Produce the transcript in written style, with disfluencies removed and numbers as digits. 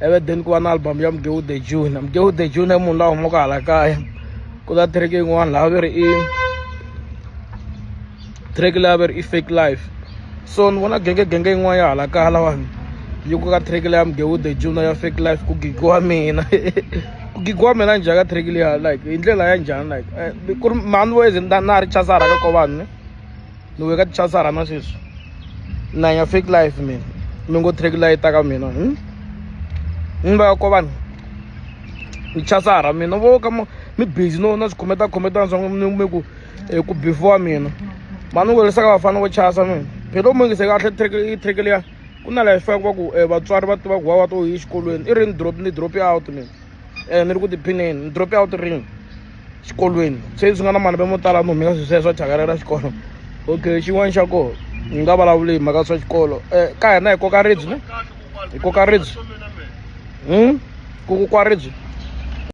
Ivi then ku va na album ya Mgewu the Junior. Mgewu the Junior i munhu loyi a humaka hala kaya. Ku ta track yin'wana laha va ri i track leyi va ri i Fake Life. So ni vona genge genge yin'wana ya hala kaya lawani yi ku ka track leya Mgewu the Junior ya Fake Life ku gigiwa mina. Ku gigiwa mina njhani ka track liya, like hi ndlela ya njhani, like ku ri mhani vo na ha ri chasara ka Kovani ne? Ni vuye ka tichasara na sweswi ni hanya fake life mina, mi ngo track leyi ta ka mina, Ni va ka vanhu ni chasara mina vo ka mi busy no na swi khometa khometana swa ni mi ku ku before mina mani ku ka vafana vo chasa mina. Phela u mungise kahle track, i track liya ku na laha yi faka va ku vatswari va tiva ku wa to yi xikolweni i rini drop ni drop out mina, ni ri ku tiphineni ni drop out rini xikolweni se swi nga na malembe mo tala ni humeka swilo sweswo swa thyaka ra xikolo. Okay, xin'wana xa kona ni nga vulavuli hi mhaka swa xikolo, ka hina hi koka ribye ne, hi koka ribye, ku kokiwa ribye.